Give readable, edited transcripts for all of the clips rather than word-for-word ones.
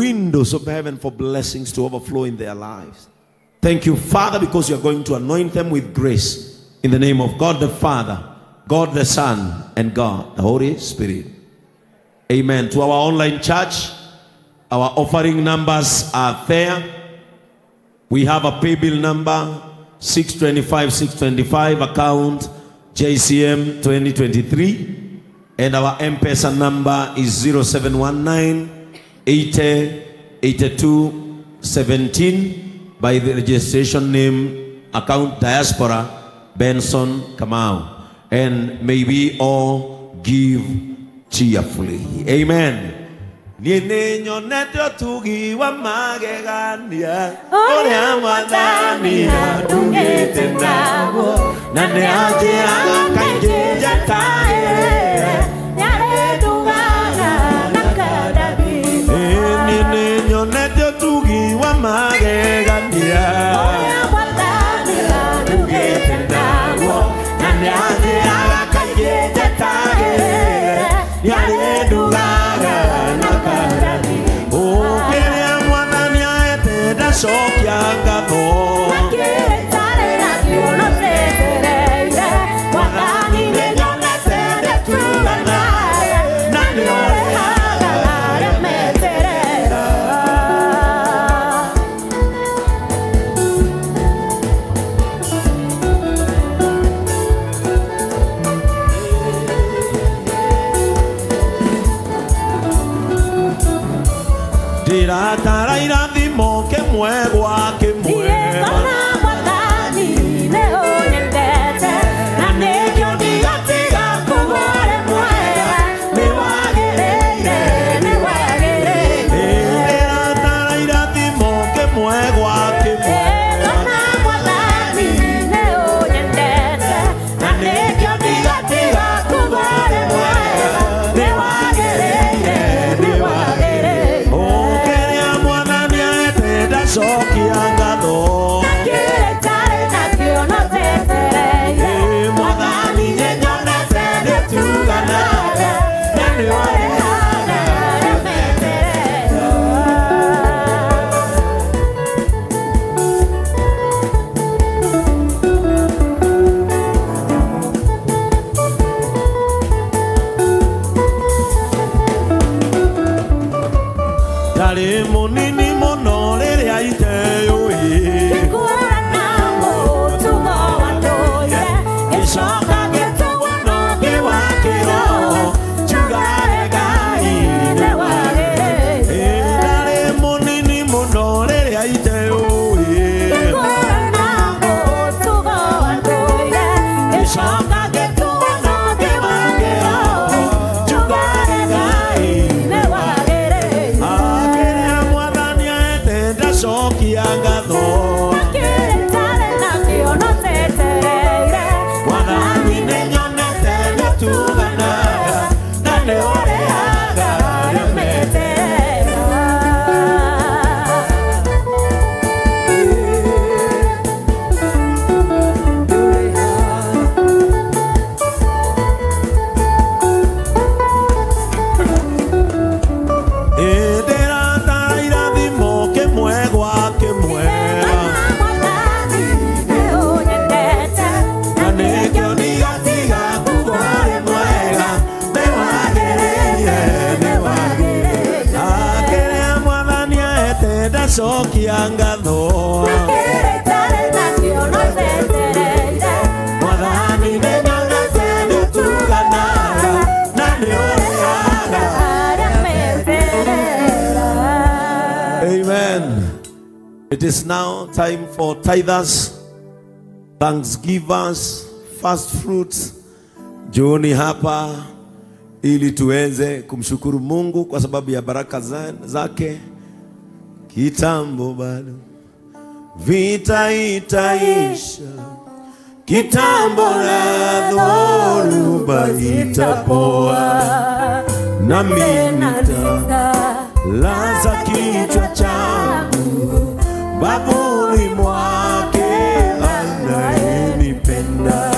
windows of heaven for blessings to overflow in their lives. Thank you, Father, because you are going to anoint them with grace. In the name of God the Father, God the Son, and God the Holy Spirit. Amen. To our online church, our offering numbers are there. We have a pay bill number 625 625, account JCM 2023, and our M-Pesa number is 0719 80 82 17 by the registration name account Diaspora Benson Kamau. And may we all give cheerfully. Amen. Niĩ ũtugi wa magegania ũrĩa Mwathani andugĩte naguo, na nĩanjĩraga kaingĩ njetagĩrĩre, nĩarĩndugaga na kandathima. Niĩ nĩnyonete ũtugi wa magegania ũrĩa Mwathani andugĩte naguo, na nĩanjĩraga kaingĩ njetagĩrĩre, nĩarĩndugaga na kandathima. Ũkĩrĩa Mwathani aete ndacokia ngatho, Mwathani nĩnyonete nĩtuganaga, na nĩũrĩhaga arĩa meterera. Ndĩratara irathimo kĩmwe gwa kĩmwe, Ndiĩkona Mwathani nĩũnyendete, na nĩkĩo ndigatiga kuuga ũrĩ mwega, nĩwagĩrĩire, nĩwagĩrĩire. Ndĩratara irathimo kĩmwe gwa kĩmwe, Ndiĩkona Mwathani nĩũnyendete, na nĩkĩo ndigatiga kuuga ũrĩ mwega, nĩwagĩrĩire, nĩwagĩrĩire. Ũkĩrĩa Mwathani aete ndacokia ngatho, Mwathani nĩnyonete nĩtuganaga, na nĩũrĩhaga arĩa meterera. Ndarĩ mũnini mũno rĩrĩa iteyũĩ, gĩcoka gĩtugwo na ũngĩ wa kĩroho, njugage Ngai nĩwagĩrĩire. Ndarĩ mũnini mũno rĩrĩa iteyũĩ, gĩcoka gĩtugwo na ũngĩ wa kĩroho, njugage Ngai nĩwagĩrĩire. Akĩrĩa Mwathani aete ndacokia ngatho, Mwathani nĩnyonete nĩtuganaga, na nĩũrĩhaga arĩa meterera. Ndĩratara irathimo kĩmwe gwa kĩmwe, na nĩkĩo ndigatiga kuuga ũrĩ mwega, nĩwagĩrĩire, nĩwagĩrĩire. Akĩrĩa Mwathani aete ndacokia ngatho, Mwathani nĩnyonete nĩtuganaga, na nĩũrĩhaga. Amen. It is now time for tithers, thanksgivers, first fruits. Njooni hapa ili tuweze kumshukuru Mungu kwa sababu ya baraka zake. Kitambo bado vita itaisha, kitambo na dhoruba itapoa, nami nitalaza kichwa changu babuni mwake anayenipenda.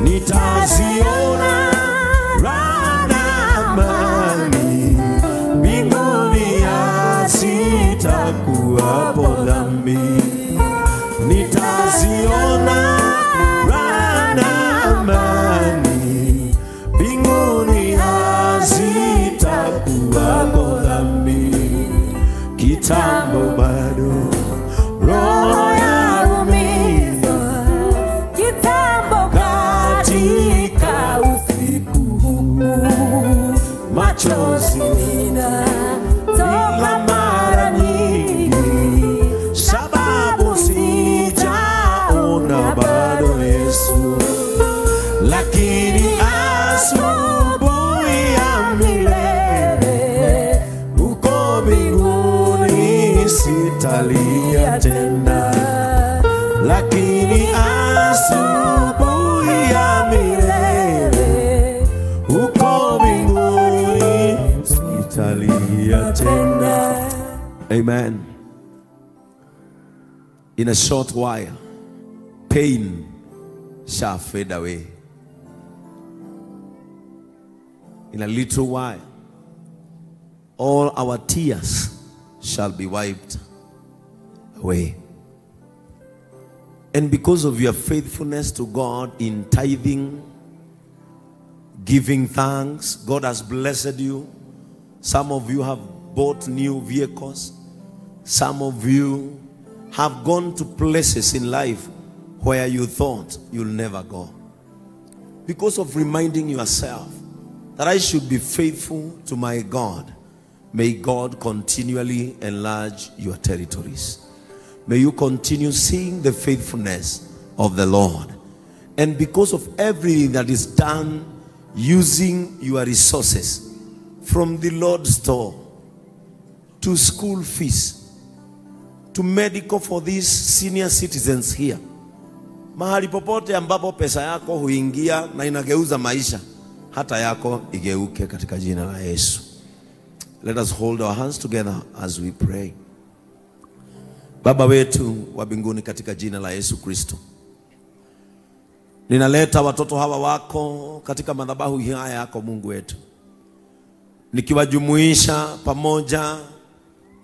Nitaziona raha na amani mbinguni ya hazitakuwapo dhambi. Nitaziona furaha na amani, mbinguni hazitakuwapo dhambi. Kitambo bado roho yaumizwa, kitambo katika usiku huu, machozi toka mara nyingi, sababu sijaona bado Yesu, lakini asubuhi ya milele uko mbinguni sitalia tena, lakini asubuhi ya milele uko mbinguni sitalia tena. Amen. In a short while, pain shall fade away. In a little while, all our tears shall be wiped away. And because of your faithfulness to God in tithing, giving thanks, God has blessed you. Some of you have bought new vehicles. Some of you have gone to places in life where you thought you'll never go. Because of reminding yourself that I should be faithful to my God, may God continually enlarge your territories. May you continue seeing the faithfulness of the Lord. And because of everything that is done using your resources, from the Lord's store to school fees, to medical for these senior citizens here, mahali popote ambapo pesa yako huingia na inageuza maisha, hata yako igeuke katika jina la Yesu. Let us hold our hands together as we pray. Baba wetu wa mbinguni, katika jina la Yesu Kristo, ninaleta watoto hawa wako katika madhabahu haya yako Mungu wetu, nikiwajumuisha pamoja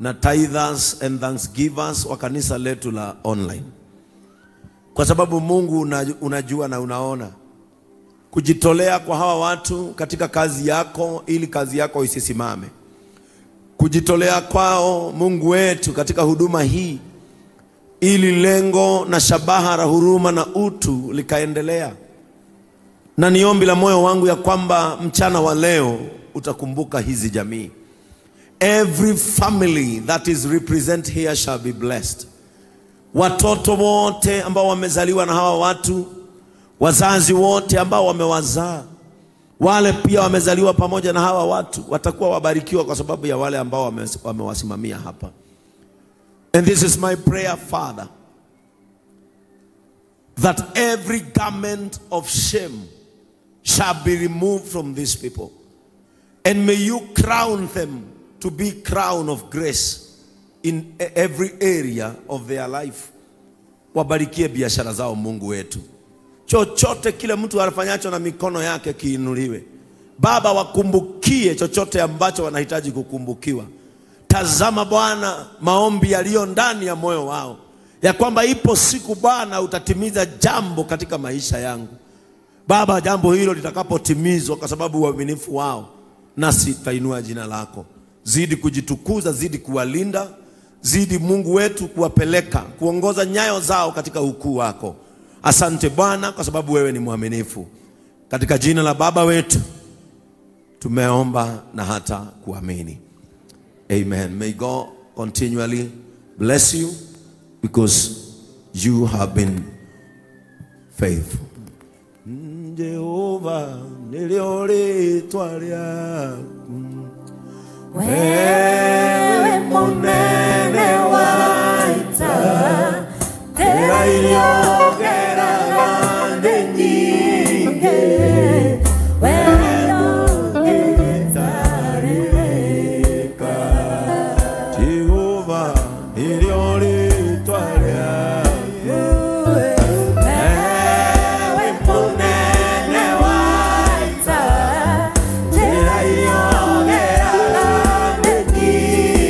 na tithers and thanksgivers wa kanisa letu la online. Kwa sababu Mungu unajua na unaona kujitolea kwa hawa watu katika kazi yako, ili kazi yako isisimame. Kujitolea kwao Mungu wetu katika huduma hii, ili lengo na shabaha la huruma na utu likaendelea. Na ni ombi la moyo wangu ya kwamba mchana wa leo utakumbuka hizi jamii. Every family that is represented here shall be blessed. Watoto wote ambao wamezaliwa na hawa watu, wazazi wote ambao wamewazaa, wale pia wamezaliwa pamoja na hawa watu, watakuwa wabarikiwa kwa sababu ya wale ambao wamewasimamia hapa. And this is my prayer, Father, that every garment of shame shall be removed from these people. And may you crown them to be crown of grace in every area of their life. Wabarikie biashara zao Mungu wetu. Chochote kile mtu anafanyacho na mikono yake kiinuliwe. Baba, wakumbukie chochote ambacho wanahitaji kukumbukiwa. Tazama Bwana maombi yaliyo ndani ya moyo wao, ya kwamba ipo siku Bwana utatimiza jambo katika maisha yangu. Baba, jambo hilo litakapotimizwa kwa sababu uaminifu wao, nasi tutainua jina lako. Zidi kujitukuza, zidi kuwalinda, zidi Mungu wetu kuwapeleka, kuongoza nyayo zao katika ukuu wako. Asante Bwana kwa sababu wewe ni mwaminifu. Katika jina la Baba wetu tumeomba na hata kuamini. Amen. May God continually bless you because you have been faithful. Jehova nilioletwa lyaku, wewe munene wa ita, tera iliogera ngande nyingi, wewe ndongetareka. Jehova nilioletwa lyaku, wewe munene wa ita, tera iliogera ngande nyingi,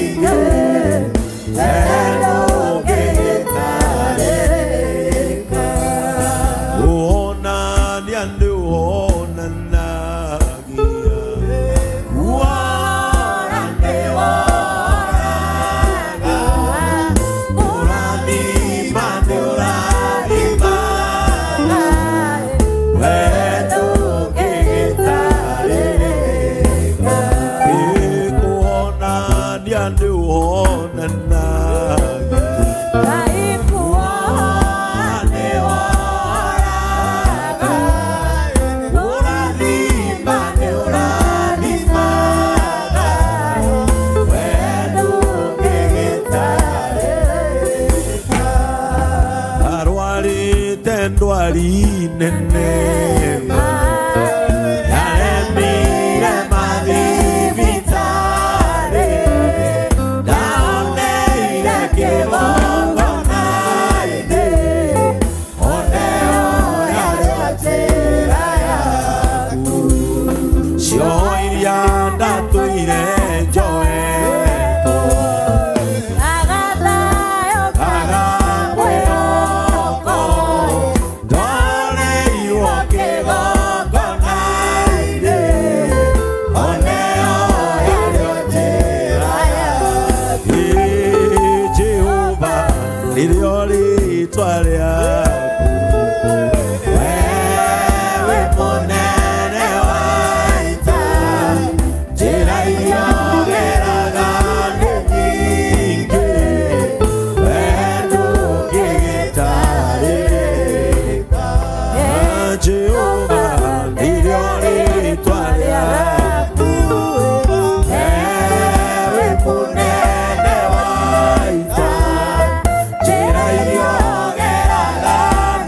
wĩwonanagia. Ndwari nene yaremire mathibitarĩ, ndaoneire kĩgongona-inĩ, oneo yarĩ njĩra yaku. Cioho iria ndatũire njoetwo, wewe mũnene wa ita, njĩra iria ũgeraga nĩ nyingĩ, wee ndũngĩgĩtarĩka. Jehova nĩrĩo rĩĩtwa rĩaku, wewe mũnene wa ita, njĩra iria ũgeraga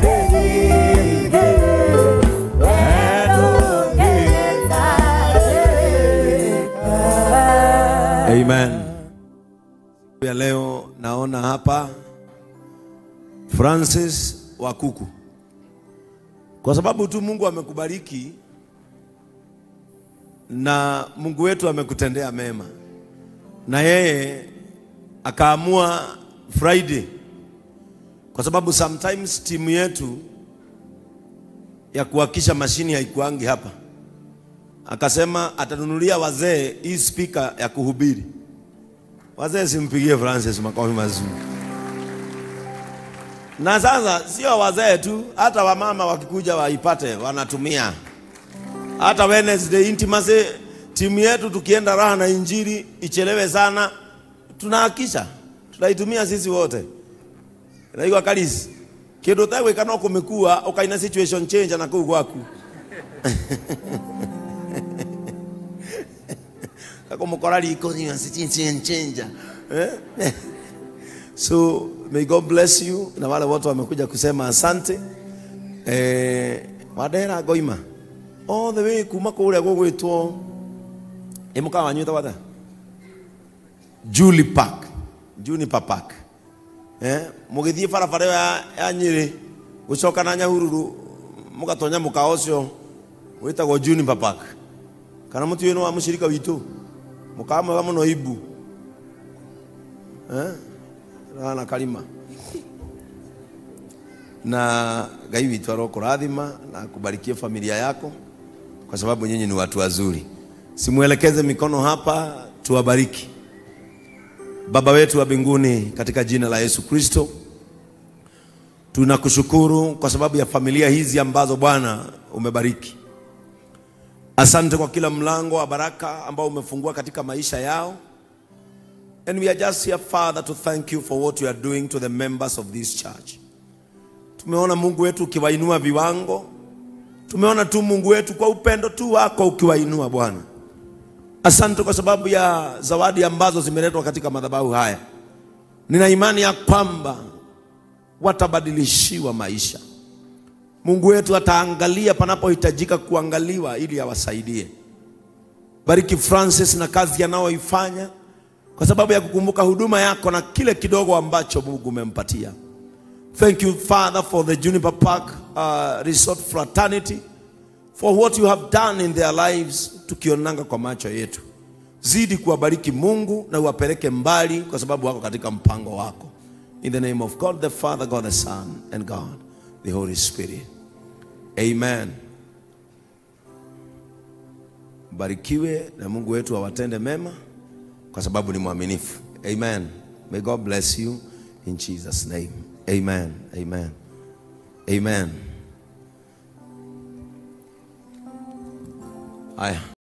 nĩ nyingĩ, wee ndũngĩgĩtarĩka. Amen. Ya leo naona hapa Francis Wakuku. Kwa sababu tu Mungu amekubariki na Mungu wetu amekutendea mema, na yeye akaamua Friday, kwa sababu sometimes timu yetu ya kuhakisha mashini haikuangi hapa, akasema atanunulia wazee hii speaker ya kuhubiri. Wazee, simpigie Francis makofi mazuri. Na sasa sio wazee tu, hata wamama wakikuja waipate wanatumia. Hata Wednesday intimacy timu yetu tukienda raha na injili ichelewe sana, tunahakisha tunaitumia sisi wote. Na hiyo kalisi kindu tegwika no kumikua ukaina situation change na kuu gwaku. Kakumukora riko ni situation change. So may God bless you. Na wale wote wamekuja kusema asante. Wadera goima all the way kuma kuria gugwitwo imuka wanyu wata Julie Park, Juniper Park. Mugithie barabara ya Nyeri gucoka na Nyahururu mugatonya mukawa ucio witagwo Juniper Park. Kana mutiwe no wa mushirika witu mukawa mwega muno ibu na Karima. Na Ngai witu arokurathima na akubarikie familia yako, kwa sababu nyinyi ni watu wazuri. Simuelekeze mikono hapa, tuwabariki. Baba wetu wa mbinguni, katika jina la Yesu Kristo, tunakushukuru kwa sababu ya familia hizi ambazo Bwana umebariki. Asante kwa kila mlango wa baraka ambao umefungua katika maisha yao. And we are just here, Father, to thank you for what you are doing to the members of this church. Tumeona Mungu wetu ukiwainua viwango. Tumeona tu Mungu wetu kwa upendo tu wako ukiwainua Bwana. Asante kwa sababu ya zawadi ambazo zimeletwa katika madhabahu haya. Nina imani ya kwamba watabadilishiwa maisha. Mungu wetu ataangalia panapohitajika kuangaliwa ili awasaidie. Bariki Francis na kazi anayoifanya, kwa sababu ya kukumbuka huduma yako na kile kidogo ambacho Mungu umempatia. Thank you, Father, for the Juniper Park Resort Fraternity, for what you have done in their lives, tukionanga kwa macho yetu. Zidi kuwabariki Mungu na uwapeleke mbali, kwa sababu wako katika mpango wako. In the name of God the Father, God the Son, and God the Holy Spirit. Amen. Barikiwe na Mungu wetu awatende mema, kwa sababu ni mwaminifu. Amen. May God bless you in Jesus' name. Amen. Amen. Amen. Aya.